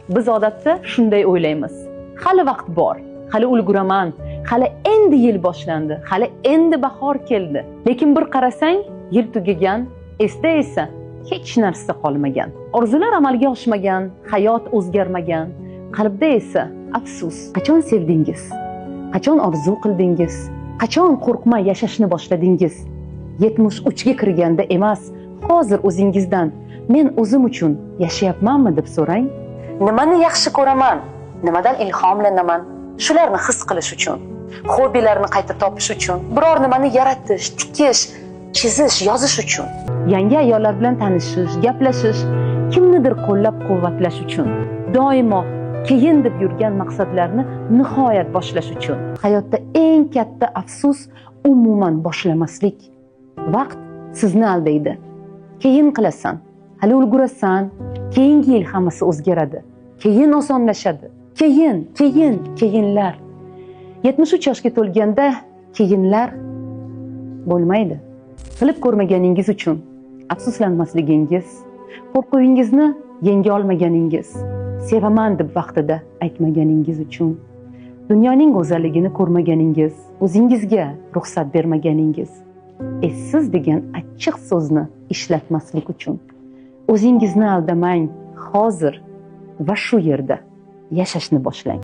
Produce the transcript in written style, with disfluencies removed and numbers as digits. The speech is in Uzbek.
Biz odatda shunday o'ylaymiz. Hali vaqt bor, hali ulguraman, hali endi yil boshlandi, hali endi bahor keldi. Lekin bir qarasang, yil tugagan, esda esa hech narsa qolmagan. Orzular amalga oshmagan, hayot o'zgarmagan, qalbda esa afsus. Qachon sevdingiz? Qachon orzu qildingiz? Qachon qo'rqmay yashashni boshladingiz? 73 ga kirganda emas, hozir o'zingizdan men o'zim uchun yashayapmanmi deb so'rang. Nimani yaxshi ko'raman? Nimadan ilhomlanaman? Shularni his qilish uchun, hobbilarni qayta topish uchun, biror nimani yaratish, tikish, chizish, yozish uchun, yangi ayollar bilan tanishish, gaplashish, kimnidir qo'llab-quvvatlash uchun, doimo keyin deb yurgan maqsadlarni nihoyat boshlash uchun. Hayotda eng katta afsus umuman boshlamaslik. Vaqt sizni aldaydi. Keyin qilasan, hali ulgurasan, keyingi yil hammasi o'zgaradi, keyin osonlashadi, keyin, keyin, keyinlar. 73 yoshga to'lganda keyinlar bo'lmaydi. Qilib ko'rmaganingiz uchun afsuslanmasligingiz, qo'rquvingizni yenga olmaganingiz, sevaman deb vaqtida aytmaganingiz uchun, dunyoning go'zalligini ko'rmaganingiz, o'zingizga ruxsat bermaganingiz, essiz degan achchiq so'zni ishlatmaslik uchun. O'zingizni aldamang, hozir va shu yerda yashashni boshlang.